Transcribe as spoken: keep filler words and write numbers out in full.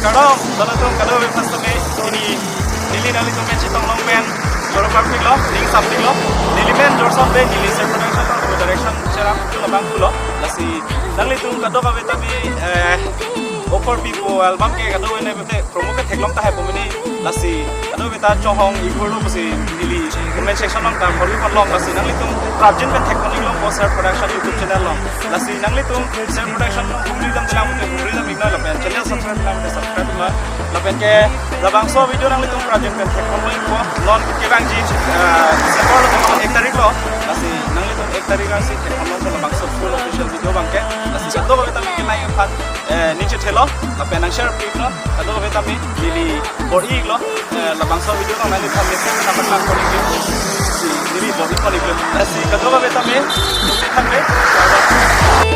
Kardom, dona atum kadokave aphan sitame, pini neli nanglitum pen chetong long pen, choro parpiklo, ning sampiklo, neli men Jorsam Bey, neli self production along direction cherap labang pulo, lasi nanglitum kadokave tame, eh, Okorpi pu album ke kadokave ne bete promo ke theklong tahai pu mene, lasi kadokave ta chohong ighurlo pusi neli comment section along ta bor-i ponlong, lasi nanglitum prapjin pen thekpon-ik long pu self production YouTube channel along, lasi nanglitum self production along humri dam dilang pute humri dam-ik noi lapen channel subscribe dilang pute subscribe noi. Lapen ke labangso video nanglitum prapjin pen thekpon-ikpo. Non kevangji, eh, December lo, non ek tarik lo. Lasi nanglitum ek tarik ansi thekpon-ikpo labangso full official video abangke. Lasi kadokave tame kelangji aphan, eh, ning chethelo. Lapen nang share pi-iklo. Kadokave tame neli bor-i-iklo. Eh, labangso video along nangliphan mesen nangpaklang pon-iklo. Si neli bor-i pon-iklo. Lasi kadokave tame, neli thanle.